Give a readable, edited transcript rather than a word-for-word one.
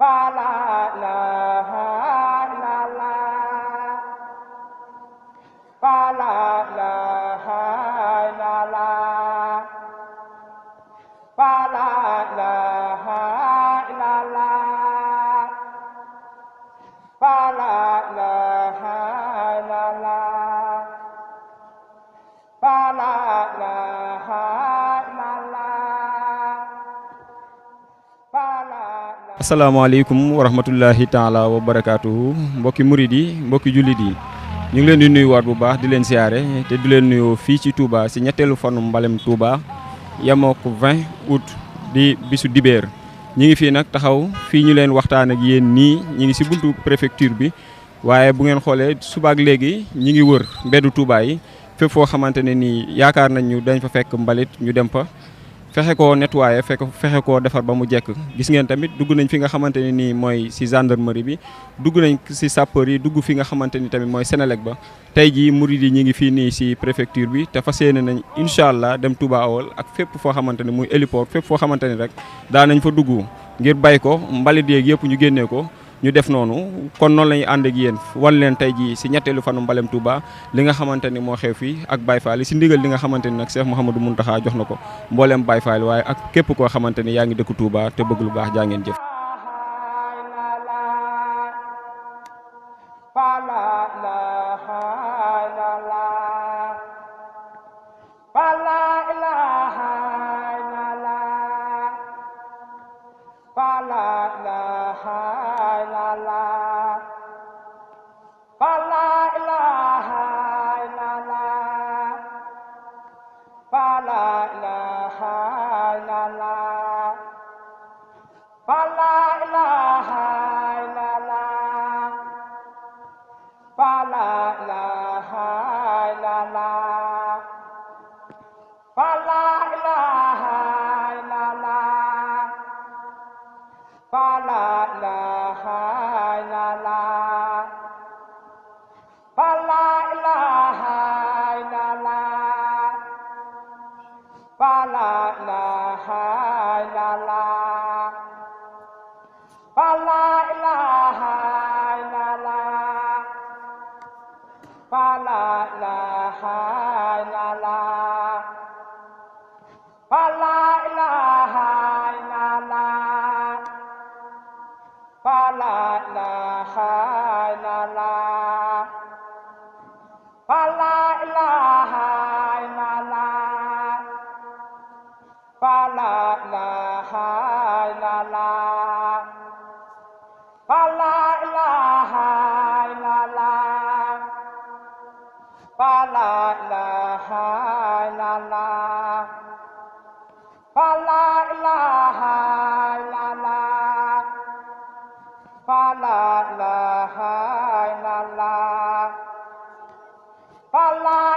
fa la ilaha illallah fa la ilaha illallah fa la ilaha illallah fa la ilaha illallah fa la ilaha illallah fa la asalaamaaleykum wa rahmatullahi taala wa barakaatuhu mbokki murid yi mbokki jullit yi ñu ngi leen di nuyuwaat bu baax di leen siyaare te di leen nuyoo fii ci Touba si ñetteelu fanu mbalem Touba yemoo ko 20 août di bisu dibéer ñi ngi fii nag taxaw fii ñu leen waxtaan ak yéen nii ñi ngi si buntu préfecture bi waaye bu ngeen xoolee subaak léegi ñi ngi wër mbeddu Touba yi fépp foo xamante ne nii yaakaar nañ ñu dañ fa fekk mbalit ñu dem fa fexe koo nettoyer fexe koo defar ba mu jekk gis ngeen tamit dugg nañ fi nga xamante ne nii mooy si gendarmerie bi dugg nañ si sapeur yi dugg fi nga xamante ni tamit mooy Sénélec ba tey jii murid yi ñi ngi fii nii si préfecture bi te fas yéene nañ incha allah dem Touba Awol ak fépp foo xamante ne muy héliport fépp foo xamante ni rek daa nañ fa dugg ngir bay ko mbalit yeeg yëpp ñu génnee ko ñu def noonu kon noonu la ñuy ànd ak yéen wan leen tey jii si ñetteelu fanu mbalem Touba li nga xamante ni moo xew fii ak Baye Fall si ndigal li nga xamante ni nag Cheikh Mouhamadou Mountakha jox na ko mbooleem Baye Fall waaye ak képp koo xamante ni yaa ngi dëkk Touba te bëgg lu baax jaa ngeen jëf. la